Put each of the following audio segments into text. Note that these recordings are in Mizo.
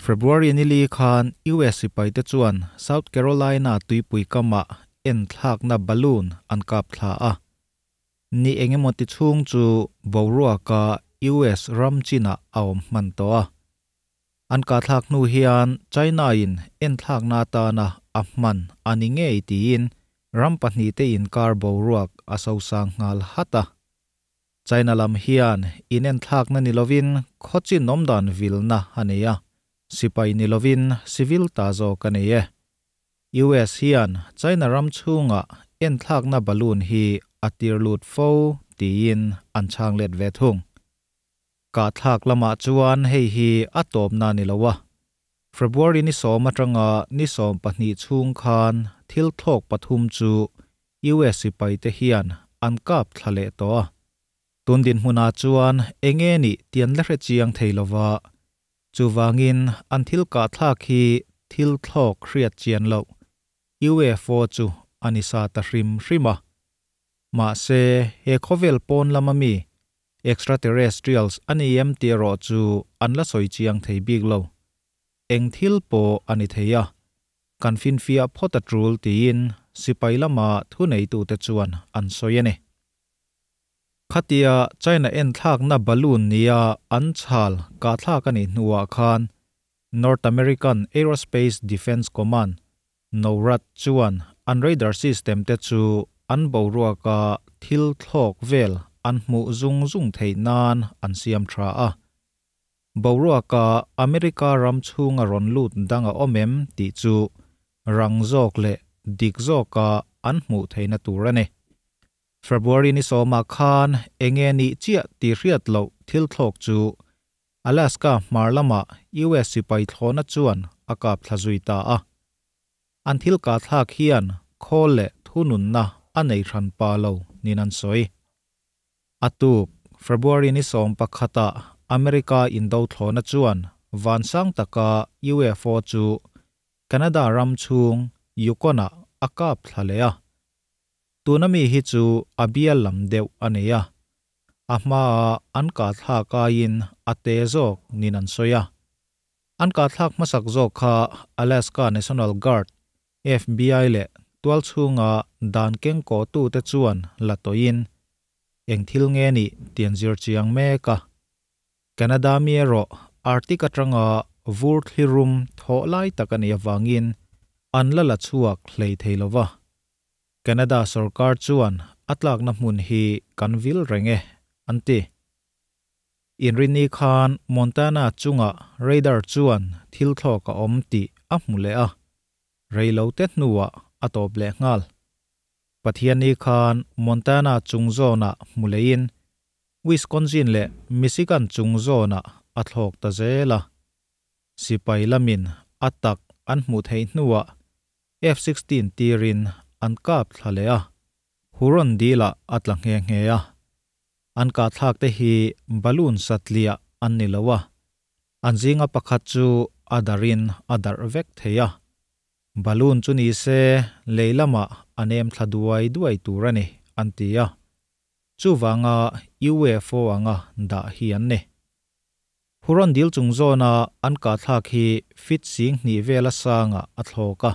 February ni li khan US sipai te chuan South Carolina tuipui kamah enthlakna balloon an kap thla a. Ni engemaw ti chhung chu boruaka US ram chinah a awm hman tawh a. An kahthlak hnu hian China-in enthlakna atana a hman a ni ngei tiin ram pahnihte inkar boruak a sosang nghal hat a. China lam hian inenthlakna ni lovin khawchin awmdan vilna a nei a, sipai ni lovin civil ta zawk a nei e. US hian China ram chhungah enthlakna balloon hi a tir lut fo tiin an chhang let ve thung. Kahthlak lamah chuan hei hi a tawpna ni lo a, February ni sawm atanga ni 12 chhung khan thil thlawk pathum chu US sipaite hian an kap thla leh tawh a. Tun dinhmunah chuan enge nih tian la hre chiang thei lova, chuvangin an thil kahthlak hi thil thlawk hriat chian loh UFO chu a ni sa ta hrim hrim a. Mahse, he khawvel pawn lama mi Extraterrestrials a ni em tih erawh chu an la sawi chiang thei bik lo. Eng thil pawh a ni thei a, kan finfiah phawt a tul tiin sipai lama thuneitute chuan an sawi a ni. Khatia China enthlakna balloon nia an chhal kahthlak a nih hnuah khan North American Aerospace Defense Command, NORAD, chuan an radar system te chu an boruaka thil thlawk vel an hmuh zung zung theih nan an siam tha a. Boruaka America ram chhunga rawn lut dang a awm em tih chu rang zawk leh dik zawka an hmuh theihna tur a ni. February ni sawmah khan enge nih chiah tih hriat loh thil thlawk chu Alaska hmar lamah US sipai thlawhna chuan a kap thla zui ta a. An thil kahthlak hian khawl leh thununna a nei hran pa lo niin an sawi. A tuk, February ni 11 ah America indo thlawhna chuan vansang taka UFO chu Canada ram chhung Yukon-ah a kap thla leh a. Tuna mi hi chu a bial lam deuh a nei a, a hmaa an kahthlak aiin a te zawk niin an sawi a. An kahthlak hmasak zawk kha Alaska National Guard, FBI leh tualchhunga dan keng kawhtute chuan la tawhin eng thil nge nih tih an zir chiang mek a. Canada mi erawh Arctic atanga vur thli rum thawh lai tak a nih avangin an la la chhuak hlei thei lo va. Canada sorkar chuan a tlakna hmun hi kan vil reng e, an ti. Inrinni khan Montana chungah radar chuan thil thlawk a awm tih a hmu leh a, rei lo te hnuah a tawp leh nghal. Pathianni khan Montana chung zawnah hmu leiin Wisconsin leh Michigan chung zawnah a thlawk ta zel a. Sipai lamin a tak an hmuh theih hnuah F-16 tirin an kap thla leh a, Huron dilah a tla nghe nghe a. An kahthlak te hi balloon satliah an ni lo a, an zinga pakhat chu a darhin a darh vek thei a. Balloon chu ni se lei lamah a nem thla duai duai tur a ni, an ti a. Chuvanga UFO anga dah hi an ni. Huron dil chung zawna an kahthlak hi feet 2000 vela sangah a thlawk a.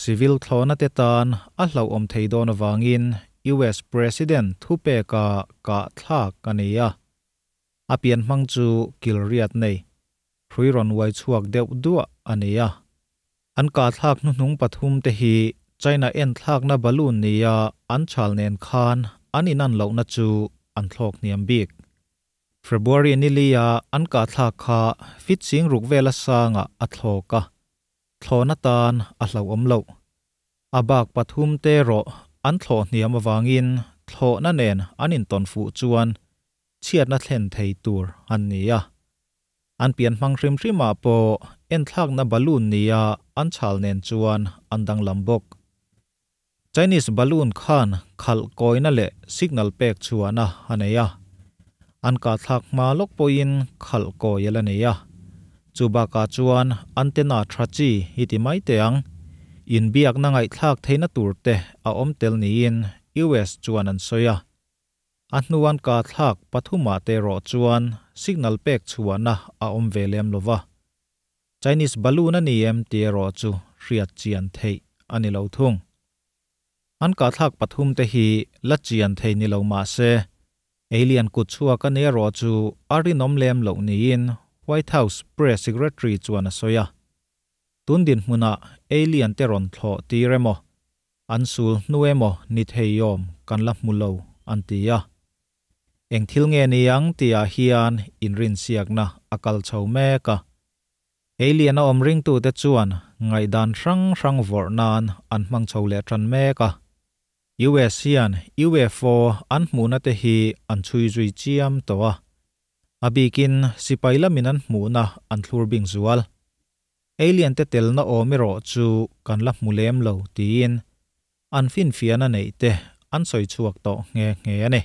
Civil thlawhna te tan a hlauhawm thei dawn avangin US President thupeka kahthlak a ni a. A pian hmang chu kilriat nei, hrui rawn uai chhuak deuh duah a ni a. An kahthlak hnuhnung pathum te hi China enthlakna balloon nia an chhal nen khan an inan lohna chu an thlawk hniam bik. February ni lia an kahthlak kha feet 6000 vela sangah a thlawk a, thlawhna tan a hlauhawm loh. A bak pathum te erawh an thlawh hniam avangin thlawhna nen an intawn fuh chuan chhiatna thlen thei tur an ni a. An pian hmang hrim hrimah pawh enthlakna balloon nia an chhal nen chuan an danglam bawk. Chinese balloon khan khalh kawina leh signal pek chhuahna a nei a. An kahthlak hma lawk pawhin khalh kawi a la nei a. Chu bakah chuan antenna tha chi hi ti mai teh ang. Inbiakna ngaihthlak theihna tur te a awm tel niin US chuan an sawi a. A hnuan kahthlak pathumah te erawh chuan signal pek chhuahna a awm ve lem lo va. Chinese balloon a ni em tih erawh chu hriat chian theih a ni lo thung. An kahthlak pathumte hi la chian thei ni lo mah se, alien kut chhuak a ni erawh chu a rinawm lem loh niin White House Press Secretary chuan a sawi a. Tun dinhmunah alien te rawn thlawh tir emaw, an sul hnu emaw ni theiawm kan la hmu lo, an ti a. Eng thil nge ni ang tihah hian inrinsiakna a kal chho mek a. Alien a awm ringtute chuan ngaihdan hrang hrang vawrh nan an hmang chho leh tan mek a. US hian UFO an hmuhna te hi an chhui zui chiam tawh a. A bikin sipai lamin an hmuhna an thlur bing zual. Alien te telna awm erawh chu kan la hmu lem lo tiin an finfiahna neih te an sawi chhuak tawh nghe nghe a ni.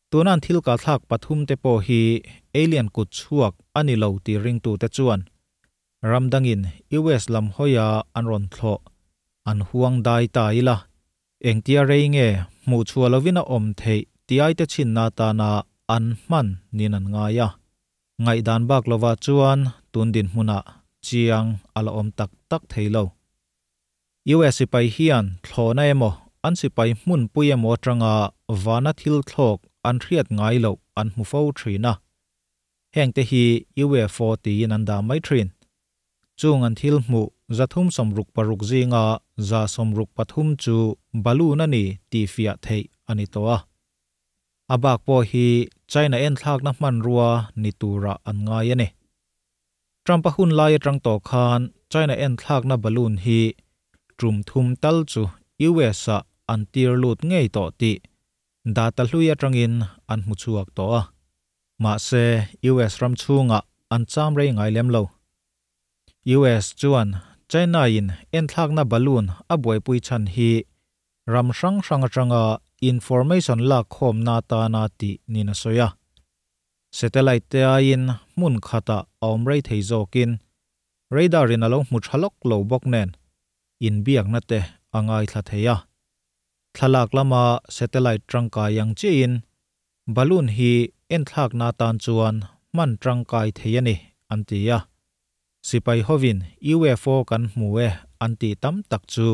Tuna an thil kalthlak pathum te pawh hi alien kut chhuak a ni lo tih ringtute chuan ram dangin US lam hawia an rawn thlawh an huang dai ta ila, engtia rei nge hmuh chhuah lovin a awm theih tih aite chhinna atana an hman niin an ngai a. Ngaihdan bak lovah chuan tun dinhmunah chiang a la awm tak tak thei lo. US sipai hian thlawhna emaw an sipai hmunpui emaw atanga vana thil thlawk an hriat ngai loh an hmu fo thin a. Hengte hi UFO tiin an dah mai thin. Chung an thil hmuh 366 zinga 163 chu balloon a ni tih fiah theih a ni tawh a. A bak pawh hi China enthlakna hmanrua ni turah an ngai a ni. Trump-a hun lai atang tawh khan China enthlakna balloon hi tum thum tal chu US-ah an tir lut ngei tawh tih data hlui atangin an hmu chhuak tawh a. Mahse, US ram chhungah an cham rei ngai lem lo. US chuan China-in enthlakna balloon a buaipui chhan hi ram hrang hrang atanga information lak khawmna atana tih niin a sawi a. Satellite te aiin hmun khatah a awm rei thei zawkin radar in a lo hmu tha lawk lo bawk nen inbiakna te a ngaithla thei a. Thlalak lama satellite tangkai ang chiahin balloon hi enthlakna atan chuan hman tangkai thei a ni an ti a. Sipai hovin UFO kan hmu e an tih tam tak chu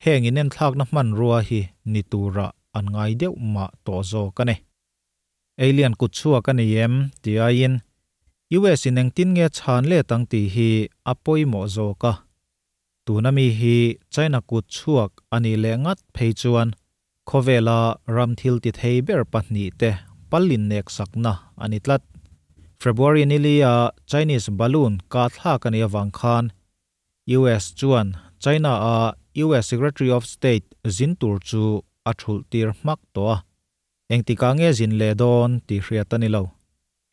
heng inenthlakna hmanrua hi ni turah an ngai deuh mah tawh zawk a ni. Alien kut chhuak a ni em tih aiin US in engtin nge chhan let ang tih hi a pawimawh zawk a. Tuna mi hi China kut chhuak a nih leh ngat phei chuan khawvela ram thil ti thei ber pahnih te palin nek sakna a ni tlat. February nilia Chinese balloon kah thlak a nih avang khan US chuan China a US Secretary of State zin tur chu a thulh tir hmak tawh a. Engtikah nge zin leh dawn tih hriat a ni lo.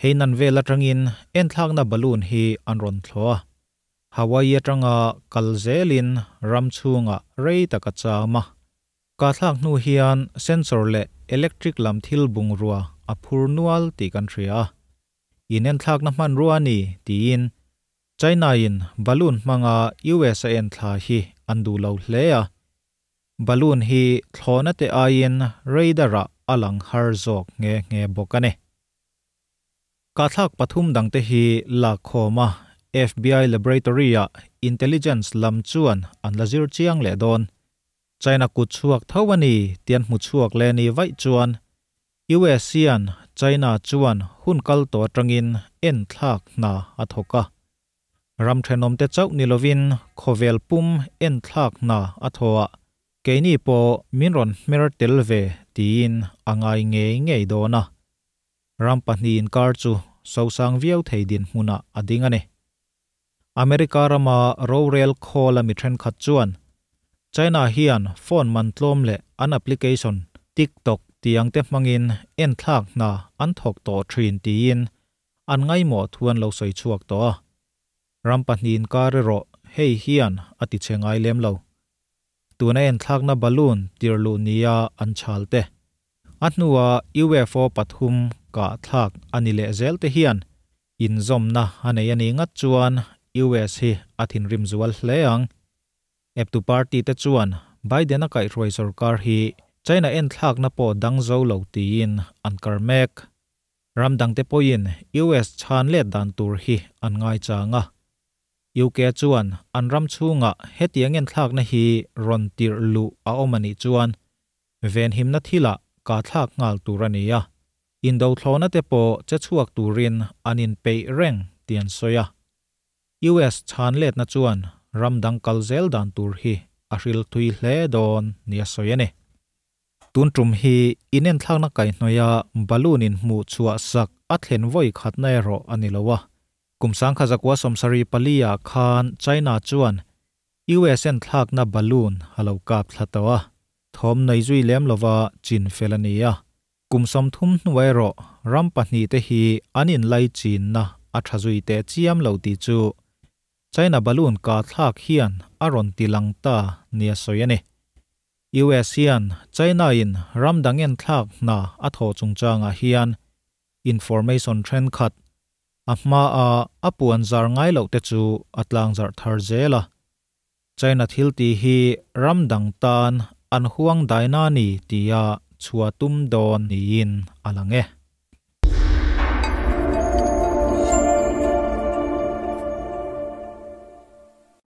Hei nan vel atangin enthlakna balloon hi an rawn thlawh a. Hawaii atanga kal zelin ram chhungah rei tak a cham a. Kahthlak hnu hian sensor leh electric lam thil bungrua a phur nual tih kan hria a. Inenthlakna hmanrua a ni tiin China-in balloon hmanga US a enthla hi an duh lo hle a. Balloon hi thlawhna te aiin radar-ah a lang har zawk nghe nghe bawk a ni. Kahthlak pathum dangte hi lakkhawm a, FBI laboratory-ah intelligence lam chuan an la zir chiang leh dawn. China kut chhuak tho a ni tih an hmu chhuak leh ni vaih chuan US hian China chuan hun kal tawh atangin enthlak hna a thawk a. Ram thenawmte chauh ni lovin khawvel pum enthlak hna a thaw a, keini pawh min rawn hmer tel ve tiin a ngai ngei ngei dawn a. Ram pahnih inkar chu sosang viau thei dinhmunah a ding a ni. America rama rorel khawla mi thenkhat chuan China hian phone man tlawm leh an application TikTok tiang te hmangin enthlak hna an thawk tawh thin tiin an ngaimawh thu an lo sawi chhuak tawh a. Ram pahnih inkar erawh hei hian a ti che ngai lem lo. Tuna enthlakna balloon tirluh nia an chhal te. A hnua UFO pathum kah thlak a ni leh zel te hian inzawmna a nei a nih ngat chuan US hi a thinrim zual hle ang. Eptu party te chuan Biden a kaihhruai sorkar hi China enthlakna pawh dang zo lo tiin an kar mek. Ram dangte pawhin US chhan let dan tur hi an ngai chang a. UK chuan an ram chhungah hetiang enthlakna hi rawn tirh luh a awm a nih chuan venhimna thilah kah thlak nghal tur a ni a, indo thlawhna te pawh che chhuak turin an inpeih reng tih an sawi a. US chhan letna chuan ram dang kal zel dan tur hi a hril thui hle dawn nia sawi a ni. Tun tum hi inenthlakna kaihhnawih a balloon in hmuh chhuah sak a thlen vawi khatna erawh a ni lo a. Kum 1974 ah khan China chuan US enthlakna balloon a lo kap thla tawh a, thawm nei zui lem lova chin fel a ni a. Kum 30 hnuah erawh ram pahnihte hi an inlai chinna a tha zui teh chiam lo tih chu China balloon kah thlak hian a rawn ti lang ta nia sawi a ni. US hian China in ram dang enthlak hna a thawh chungchangah hian information thenkhat a hma a a puan zar ngai loh te chu a tlangzarh thar zel a. China thil tih hi ram dang tan an huang daina ni tia chhuah tum dawn niin a lang e.